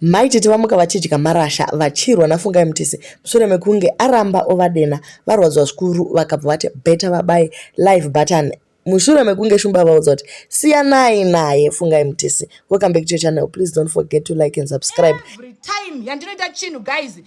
Mai Titi vamuka vachidya marasha vachirwa naFungai Mutisi mushure mekunge aramba ovadena. Varwadzwa zvikuru vakabva vati better vabaye live button mushure mekunge Shumba vaudza kuti siyanai naye Fungai Mutisi. Welcome back to your channel. Please don't forget to like and subscribe. Every time yandinoita chinhu guys,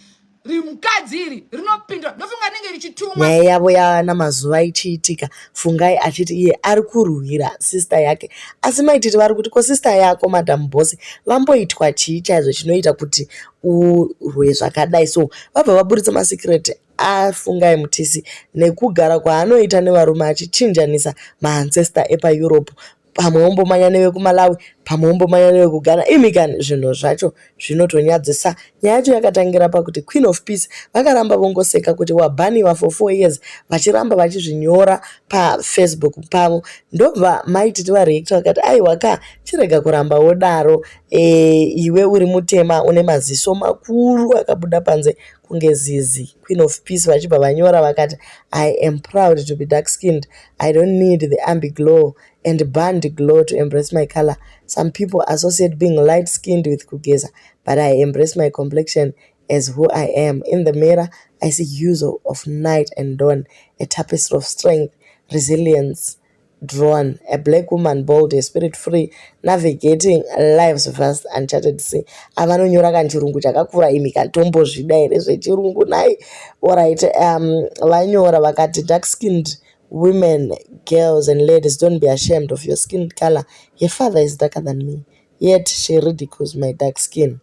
rimukadzi iri rinopindura, ndofunga rinenge richitumwa. Nyaya yavo yana mazuva ichiitika, Fungai achiti iye ari kurwira sister yake, asi Mai Titi vari kuti ko sister yako Madam Boss vamboitwa chii chaizvo chinoita kuti urwe zvakadai? So vabva vaburitsa masecret aFungai Mutisi nekugara kwaanoita nevarume achichinjanisa maancestor epaEurope, pamwe wombomanya nevekuMalawi, pamwe wombomanya nevekuGhana. Imi kani, zvinhu zvacho zvinotonyadzisa. Nyaya yacho yakatangira pakuti Queen of Peace vakaramba vongoseka kuti wabhaniwa for 4 years, vachiramba vachizvinyora paFacebook pavo. Ndobva Mai Titi vareacta vakati, "Aiwa ka, chirega kuramba wodaro. Iwe uri mutema, une maziso makuru akabuda panze kunge zizi." Queen of Peace vachibva vanyora vakati, "I am proud to be dark skinned. I don't need the ambi glow and band glow to embrace my color. Some people associate being light skinned with kugeza, but I embrace my complexion as who I am. In the mirror, I see hues of night and dawn, a tapestry of strength, resilience drawn, a black woman, bold, a spirit free, navigating life's vast uncharted sea." Avanonyora kani chirungu chakakura. Imi katombozvida here zvechirungu nai? Alright, vanyora vakati, "Dark skinned women, girls and ladies, don't be ashamed of your skin color. Your father is darker than me, yet she ridicules my dark skin.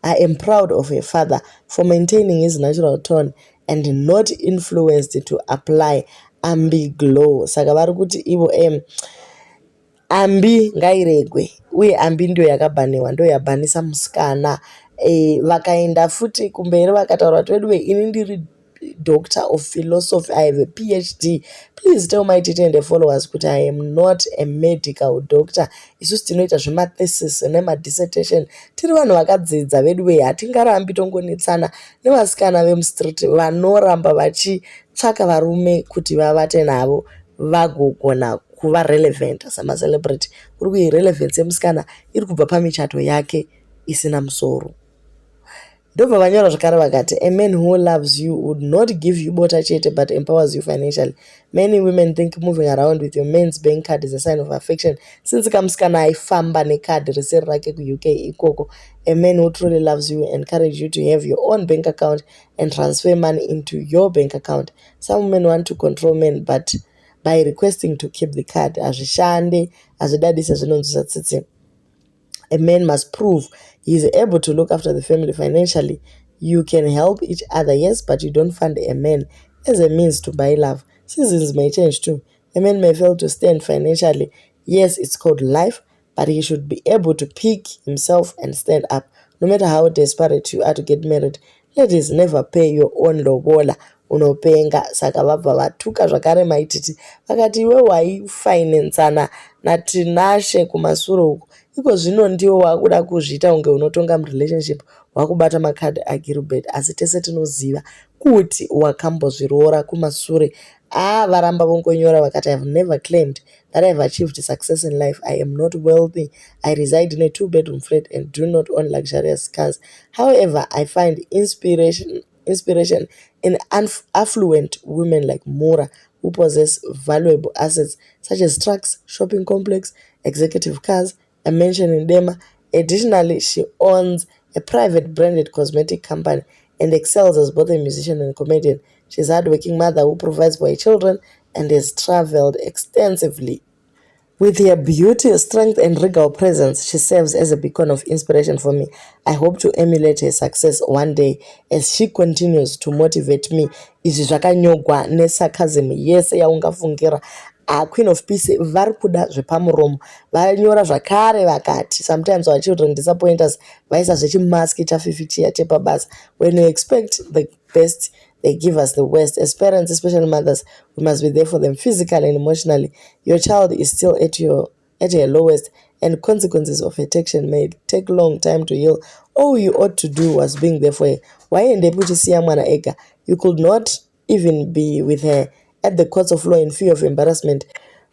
I am proud of her father for maintaining his natural tone and not influenced to apply ambi glow." Saka vari kuti ivo ambi ngairegwe, uye ambi ndiyo yakabhaniwa, ndo yabhanisa musikana. Vakaenda futi kumberi vakataura kuti, "Veduwe, ini ndiri doctor of philosophy. I have a PhD. Please tell Mai Titi and followers kuti I am not a medical doctor. Isusu tinoita zvemathesis nemadissertation, tiri vanhu vakadzidza. Veduwe, hatingarambi tongonetsana nevasikana vemustreet vanoramba vachitsvaka varume kuti vavate navo vagogona kuva relevant samacelebrity." Kuri kui relevance yemusikana iri kubva pamichato yake isina musoro. Ndobva vanyora zvakare vakati, "A man who loves you would not give you bota chete, but empowers you financially. Many women think moving around with your man's bank card is a sign of affection." Since kamusikana aifamba nekadhi risiri rake kuUK ikoko. "A man who truly loves you encourage you to have your own bank account and transfer money into your bank account. Some women want to control men, but by requesting to keep the card. Hazvishande, hazvidadise, zvinonzwisa tsitsi. A man must prove he is able to look after the family financially. You can help each other, yes, but you don't fund a man as a means to buy love. Seasons may change too. A man may fail to stand financially. Yes, it's called life, but he should be able to pick himself and stand up, no matter how desperate you are to get married. Ladies, never pay your own lobola. Unopenga." Saka vabva vatuka zvakare Mai Titi vakati, "Iwe waifainensana naTinashe kumasure uku, iko zvino ndiwo wakuda kuzviita kunge unotonga murelationship, wakubata makadhi aGilbert, asi tese tinoziva kuti wakambozviroora kumasure." A varamba vongonyora vakati, "I have never claimed that I have achieved success in life. I am not wealthy. I reside in a two bedroom flat and do not own luxurious cars. However, I find inspiration in affluent women like Mura, who possess valuable assets such as trucks, shopping complex, executive cars, a mansion in Dema. Additionally, she owns a private branded cosmetic company and excels as both a musician and comedian. She's a hardworking mother who provides for her children and has traveled extensively. With her beauty, strength, and regal presence, she serves as a beacon of inspiration for me. I hope to emulate her success one day as she continues to motivate me." Izvi zvakanyorwa nesarcasm yese yaungafungira. Queen of Peace vari kuda zvepamuromo. Vanyora zvakare vakati, "Sometimes our children disappoint us." Vaisa zvechimaski chaFifi chiya chepabasa. "When you expect the best, they give us the worst. As parents, especially mothers, we must be there for them physically and emotionally. Your child is still at her lowest, and consequences of protection may take long time to heal. All you ought to do was being there for her. Waiendepi uchisiya mwana ega? You could not even be with her at the courts of law in fear of embarrassment."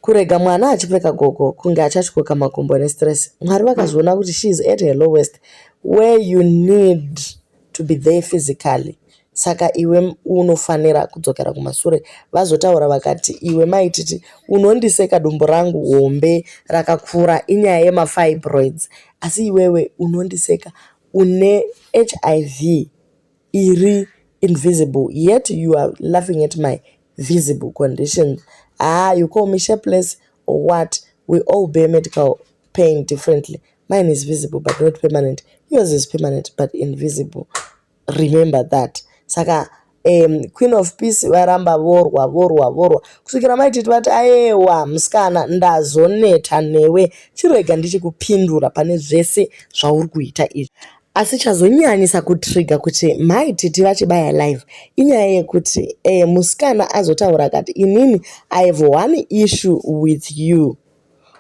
Kurega mwana achipfeka gogo kunge achatyoka makumbo nestress. Mwari vakazviona kuti she is at her lowest where you need to be there physically. Saka iwe unofanira kudzokera kumasure. Vazotaura vakati iwe maititi unondiseka dumbu rangu hombe rakakura inyaya yemafibroids asi iwewe unondiseka une HIV iri invisible yet you are laughing at my visible condition. Ah, you call me shapeless or what? We all bear medical pain differently. Mine is visible but not permanent. Yours is permanent but invisible. Remember that. Saka Queen of Peace varamba vorwa vorwa vorwa kusvikira maititi vati ayewa musikana ndazoneta newe chirega ndichikupindura pane zvese zvauri kuita izvi. Asi chazonyanyisa kutrigger kuti maititi vachibaya live inyaya yekuti musikana azotaura akati inini I have one issue with you.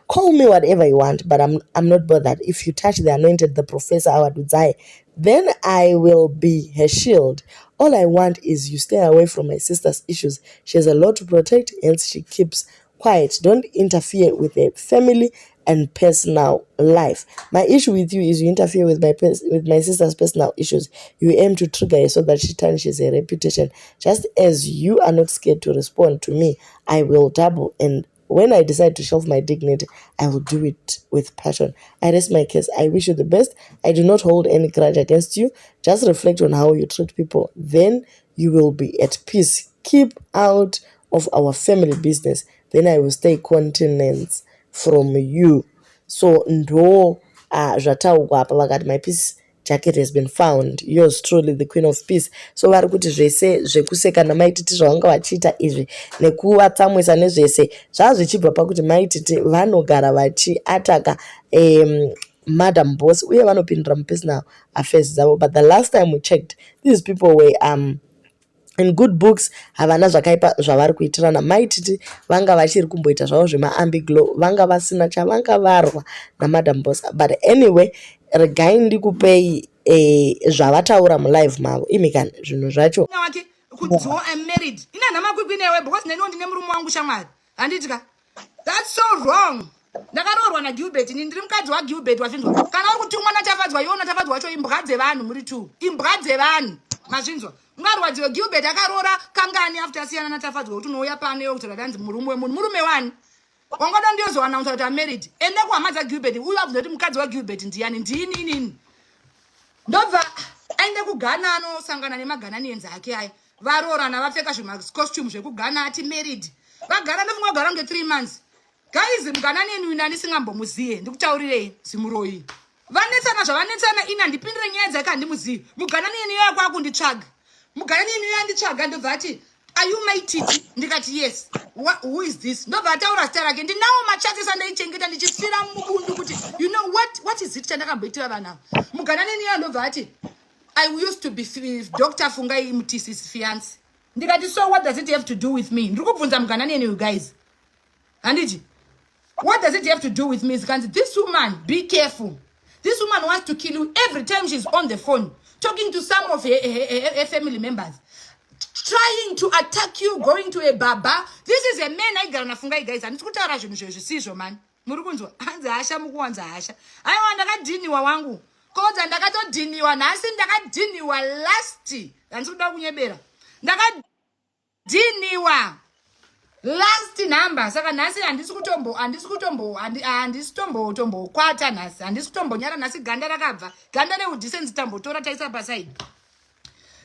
Call me whatever you want, but I'm not bothered. If you touch the anointed, the professor Awadudzai, then I will be her shield. All I want is you stay away from my sister's issues. She has a lot to protect, hence she keeps quiet. Don't interfere with her family and personal life. My issue with you is you interfere with my sister's personal issues. You aim to trigger her so that she tarnishes her reputation. Just as you are not scared to respond to me, I will double and when I decide to shelve my dignity, I will do it with passion. I rest my case. I wish you the best. I do not hold any grudge against you. Just reflect on how you treat people. Then you will be at peace. Keep out of our family business. Then I will stay continents from you. So ndo zvataurwa apa vakati my peace jacket has been found, yours truly, the Queen of Peace. So vari kuti zvese zvekuseka namaititi zvavanga vachiita izvi nekuvatsamwisa nezvese zvava zvichibva pakuti maititi vanogara vachiataka Madam Boss uye vanopindura mupersonal affairs dzavo. But the last time we checked, these people were in good books. Havana zvakaipa zvavari kuitirana. Maititi vanga vachiri kumboita zvavo zvemaambiglow, vanga vasina chavanga varwa naMadam Boss. But anyway, regai ndikupei zvavataura mulive mavo imi kani zvinhu zvacho. Wake kudzo I'm married, ina nhamakwikwi newe because neniwo ndine murume wangu shamwari, handiti ka? That's so wrong. Ndakaroorwa naGilbert, ini ndiri mukadzi waGilbert, wazvinzwa? Kana uri kutumwa naTafadzwa, iwo naTafadzwa wacho imbwa dzevanhu, muri two imbwa dzevanhu, mazvinzwa? Ungarwadziwe. Gilbert akaroora kangani after asiyana naTafadzwa kuti unouya pano iwe kutaura danzi murume wemunhu, murume wani wangada ndiyozoannounce kuti I'm married? Enda kuhama dzaGilbert uyu abvunza kuti mukadzi waGilbert ndiyani, ndini inini. Ndobva aende kuGhana anosangana nemaGhananians ake aya, varoorana, vapfeka zvimacostume zvekuGhana, ati married, vagara, ndofunga kugara kunge 3 months. Guys, muGhananian uyu ndandisingambomuziye, ndikutaurirei, zimuroyi. Vanetsana zvavanetsana, ini handipindire nyaya dzake, handimuzivi. MuGhananian iyo yakwakunditsvaga, muGhananian iyo yanditsvaga, ndobva ati, "Are you Maititi?" Ndikati, "Yes." "Who is this?" Ndobva ataura zita rake. Ndinawo machats andaichengeta ndichifira mubundu kuti you know what, what is it chandakamboitira vanhu ava? MuGhananian iyo ndobva ati, "I used to be Dr Fungai Mutisi's fiance." Ndikati, "So what does it have to do with me?" Ndiri kubvunza muGhananian you guys, handiti? "What does it have to do with me?" Zikanzi, "This woman, be careful. This woman wants to kill you. Every time she's on the phone talking to some of her family members, trying to attack you, going to a baba." This is a man aigara naFungai. Guys, handisi kutaura zvinhu zvezvisizvo mani, muri kunzwa? Hanzi hasha, mukuwanza hasha. Aiwa, ndakadhiniwa wangu kodza, ndakatodhiniwa nhasi, ndakadhiniwa last, handisi kuda kunyebera, ndakadhiniwa last number. Saka nhasi handisi kutombo, handisi kutombo, handisi tombokwata nhasi, handisi kutombonyara nhasi. Ganda rakabva, ganda reudhisensi tambotora taisa paside.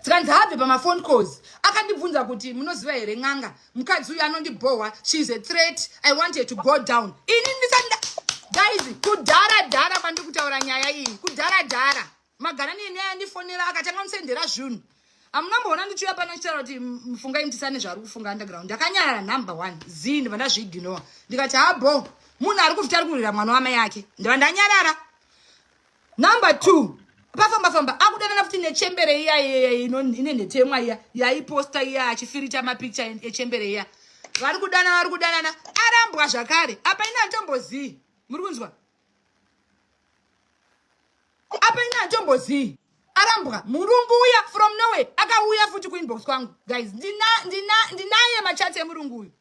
Tikanzi habve pamaphone calls. Akandibvunza kuti munoziva here n'anga, mukadzi uyu anondibhohwa, she is a threat, I want her to go down. Ini ndisati, guys, kudhara dhara kwandiri kutaura nyaya iyi, kudhara dhara maganani ayandifonera akatanga kundisendera zvinhu. Hamunamboona ndichiuya pano ndichitaura kuti mufungai mutisane zvaari kufunga underground. Ndakanyarara, number one zii, ndibva ndazviignora, ndikati habo, munhu ari kufita ari kurwira mwana wamai ake, ndibva ndanyarara. Number two, pafamba famba akudanana futi nechembere iya ine nhetemwa iya yaiposta iya achifirita mapicha echembere iya. Vari kudanana, vari kudanana, arambwa zvakare. Apa ine handitombozii, muri kunzwa? Apa ine handitombozii, arambwa. Murungu uya from nowhere akauya futi kuinbox kwangu. Guys, ndinaye machats emurungu uyu.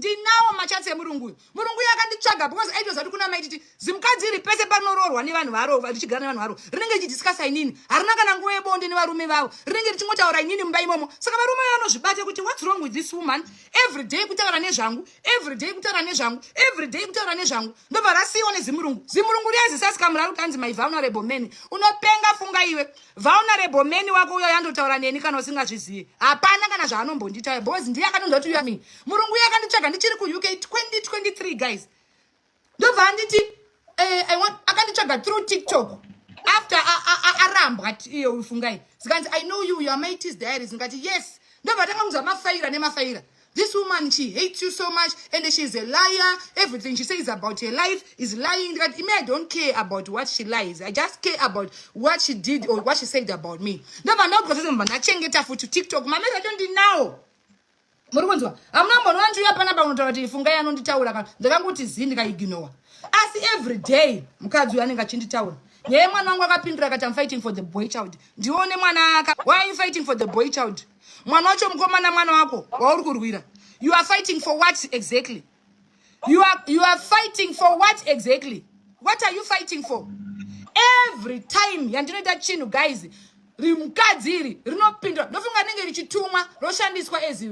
Ndinawo machats emurungu uyu. Murungu uyu akanditsvaga because aitoziva kuti kuna Maititi zimukadzi iri pese parinoroorwa nevanhu varo, richigara nevanhu varo, rinenge richidiscussa inini. Harina kana nguva yebonde nevarume vavo, rinenge richingotaura inini mumba imomo. Saka varume vanozvibate kuti, "What's wrong with this woman? Every day kutaura nezvangu, every day kutaura nezvangu, every day kutaura nezvangu." Ndobva rasiyiwa nezimurungu. Zimurungu riyazisasikamura kuti anzi my vulnerable man. Unopenga, funga iwe. Vulnerable man wako uyo yandotaura neni, kana usingazvizivi, hapana kana zvaanombonditaura because ndiye akatonza kuti uyami. Murungu uyo akanditsvaga ndichiri kuUK 2023, guys. Ndobva anditi akanditsvaga through TikTok after arambwa iyo Fungai. Zikanzi, "I know you, you are Maitis Diaries." Ngati, "Yes." Ndobva tanga kunzwa mafaira nemafaira. "This woman, she hates you so much and she's a liar. Everything she says about her life is lying." Ndikati, "Ime, I don't care about what she lies. I just care about what she did or what she said about me." Ndobva ndaudzwa, ndachengeta futi TikTok mamesi acho, ndinawo. Muri kunzwa? Hamuna mbonova ndiuya panapa unotaura kuti Fungai anonditaura kana ndakanguti zii, ndikaignora. Asi every day mukadzi uyu anenge achinditaura nyaya yemwana wangu. Akapindura akati, "I'm fighting for the boy child." Ndione mwana aka. Why are you fighting for the boy child? Mwana wacho mukomana, mwana wako wauri kurwira. You are fighting for what exactly? You are fighting for what exactly? What are you fighting for? Every time yandinoita chinhu, guys, rimukadzi iri rinopindura. Ndofunga rinenge richitumwa, roshandiswa as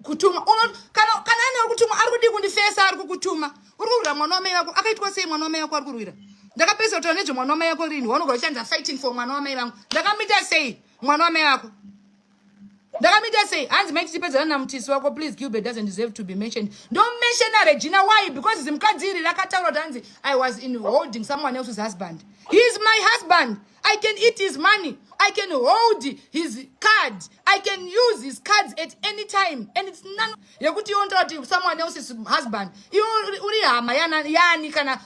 kutumwa. Kana ane uri kutumwa, ari kudii kundifesa? Ari kukutuma, uri kurwira mwana wamai vako. Akaitwa sei mwana wamai vako ari kurwira? Ndakapesa kutaura nezvemwana wamai vako rini? Waunogara uchanza fighting for mwana wamai vangu. Ndakamuita sei mwana wamai vako? Ndakamuita sei? Hanzi, "Maiti, tipedzana namutisi wako, please. Gilbert doesn't deserve to be mentioned." Ndomentiona Regina. Why? Because zimukadzi iri rakataura kuti hanzi I was in holding someone else's husband. He is my husband. I can eat his money, I can hold his card, I can use his cards at any time, and it's none yekuti iwe unotaura kuti someone else's husband. Iwe uri hama yani kana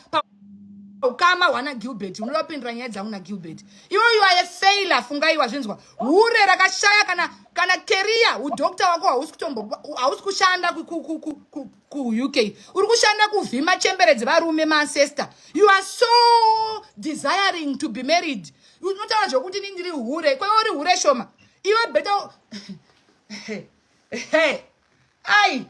ukama hwana Gilbert? Unoda kupindura nyaya dzangu naGilbert? Iwe, you are a failure. Fungaiwa zvinzwa, hure rakashaya kana career. Udoctor wako hausi kutombo, hausi kushanda kuUK. Uri kushanda kuvhima chembere dzevarume, maancestor. You are so desiring to be married. Unotaura zvokuti ini ndiri hure. Kwaiwe uri hure shoma iwe. Better ai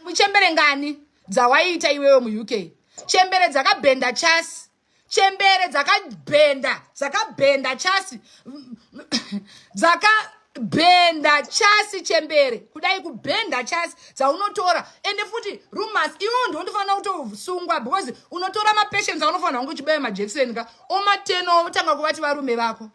muchembere ngani dzawaita iwewe muUK? Chembere dzakabhenda chasi, chembere dzakabhenda, dzakabhenda chasi, dzakabhenda chasi, chembere kudai kubhenda chasi dzaunotora. Ende futi rumors, iwewo ndondofanira kutosungwa because unotora mapatients aunofanira kunge uchibaya majekiseni ka omateno, otanga kuvati varume vako.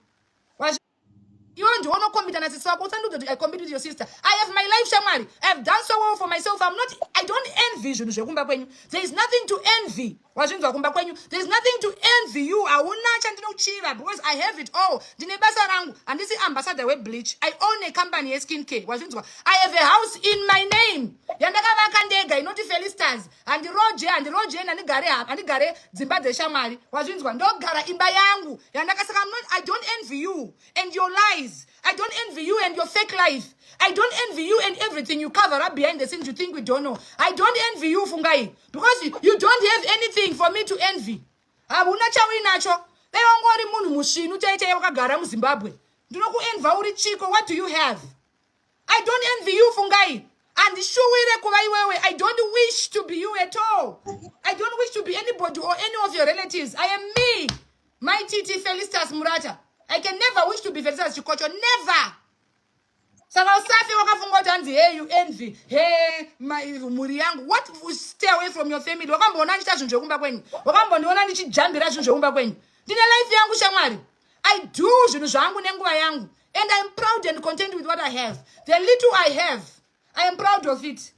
Iwe ndiwe unocompeta nasisi vako. Usandiudza kuti I compete with your sister. I have my life, shamwari. I have done so well for myself. I don't envy zvinhu zvekumba kwenyu. There is nothing to envy. Wazvinzwa? Kumba kwenyu there is nothing to envy you. Hauna chandinochiva because I have it all. Ndine basa rangu. Handisi ambassador webleach. I own a company yeskin care. Wazvinzwa? I have a house in my name yandakavaka ndega inoti Felisters. Handiroje, handiroje, handigare dzimba dzeshamwari. Wazvinzwa? Ndogara imba yangu yandakasaka. I don't envy you and your lies. I don't envy you and your fake life. I don't envy you and everything you cover up behind the scenes you think we don't know. I don't envy you, Fungai, because you don't have anything for me to envy. Hauna chauinacho. Dai wanga uri munhu musvinu chai chai wakagara muZimbabwe, ndinokuenva. Uri chiko? What do you have? I don't envy you, Fungai. Handishuwire kuva iwewe. I don't wish to be you at all. I don't wish to be anybody or any of your relatives. I am me, Mai Titi Felistas Murata. I can never wish to be Felistas Chikocho, never. Saka usafe wakafunga kuti hanzi, "Hey, you envy, hey, mhuri yangu." What? Stay away from your family. Wakamboona ndichita zvinhu zvekumba kwenyu? Wakambondiona ndichijambira zvinhu zvekumba kwenyu? Ndine life yangu, shamwari. I do zvinhu zvangu nenguva yangu, and I'm proud and content with what I have. The little I have, I am proud of it.